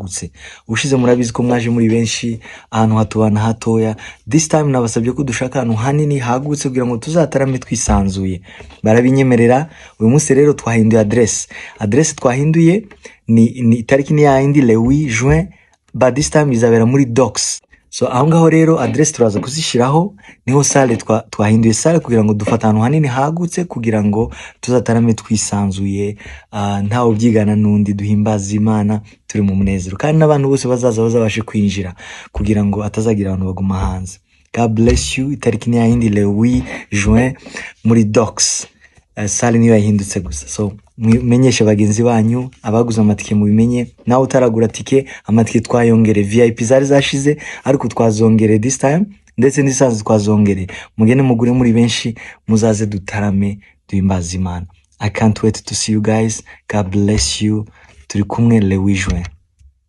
hagutse. Ubushize murabizi ko mwaje muri benshi, ahantu hatubana hatoya. This time nabasabye ko dushaka ahantu hanini hagutse kugira ngo tuzatarame twisanzuye, barabinyemerera. Uyu munsi rero twahinduye adresse. Adresse twahinduye ni itariki ni yayindi, le 8 juin, but this time izabera muri Docks. So aho ngaho rero adresse turaza kuzishyiraho. Niho salle twahinduye salle kugira ngo dufate ahantu hanini hagutse kugira ngo tuzatarame twisanzuye, ntawe ubyigana n'undi, duhimbaze Imana turi mu munezero, kandi n'abantu bose bazaza bazabashe kwinjira kugira ngo atazagira abantu baguma hanze. God bless you. Itariki ni yayindi, le 8 juin, muri Docks. Salle niyo yahindutse gusa. So mumenyeshe bagenzi banyu, abaguze amatike mubimenye, nawe utaragura tike, amatike twayongere. VIP zari zashize ariko twazongere this time, ndetse n'isanzwe twazongere. Mugende mugure muri benshi, muzaze dutarame, duhimbaze Imana. I can't wait to see you guys. God bless you. Turi kumwe le 8 juin.